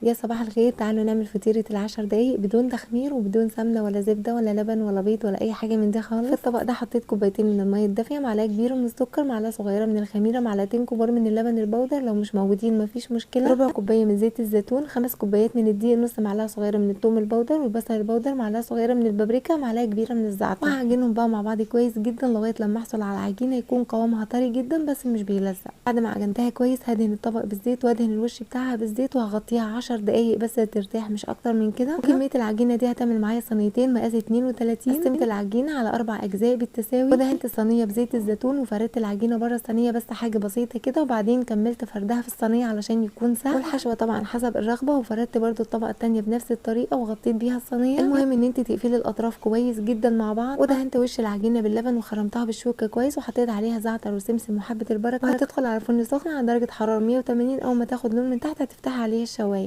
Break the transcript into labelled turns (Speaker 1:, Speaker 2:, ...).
Speaker 1: يا صباح الخير، تعالوا نعمل فطيرة ال10 دقايق بدون تخمير وبدون سمنة ولا زبدة ولا لبن ولا بيض ولا أي حاجة من دي خالص. في الطبق ده حطيت كوبايتين من المية الدافية، معلقة كبيرة من السكر، معلقة صغيرة من الخميرة، معلقتين كبار من اللبن البودر لو مش موجودين مفيش مشكلة، ربع كوباية من زيت الزيتون، 5 كوبايات من الدقيق، نص معلقة صغيرة من الثوم البودر والبصل البودر، معلقة صغيرة من البابريكا، معلقة كبيرة من الزعتر. وهعجنهم بقى مع بعض كويس جدا لغاية لما احصل على عجينة يكون قوامها طري جدا بس مش بيلزق. بعد ما عجنتها كويس هدهن الطبق بالزيت وادهن الوش بتاعها بالزيت وهغطيها 10 دقايق بس ترتاح، مش اكتر من كده. وكمية العجينة دي هتعمل معايا صينيتين مقاس 32. قسمت العجينة على اربع اجزاء بالتساوي، ودهنت الصينية بزيت الزيتون وفردت العجينة بره الصينية بس حاجة بسيطة كده، وبعدين كملت فردها في الصينية علشان يكون سهل. والحشوه طبعا حسب الرغبة. وفردت برده الطبقة الثانية بنفس الطريقة وغطيت بيها الصينية. المهم ان انت تقفلي الاطراف كويس جدا مع بعض. ودهنت وش العجينة باللبن وخرمتها بالشوكة كويس وحطيت عليها زعتر وسمسم وحبه البركة. وهتدخل على الفرن سخن على درجه حرارة 180، اول ما تاخد لون من تحت هتفتحي عليها الشوايه.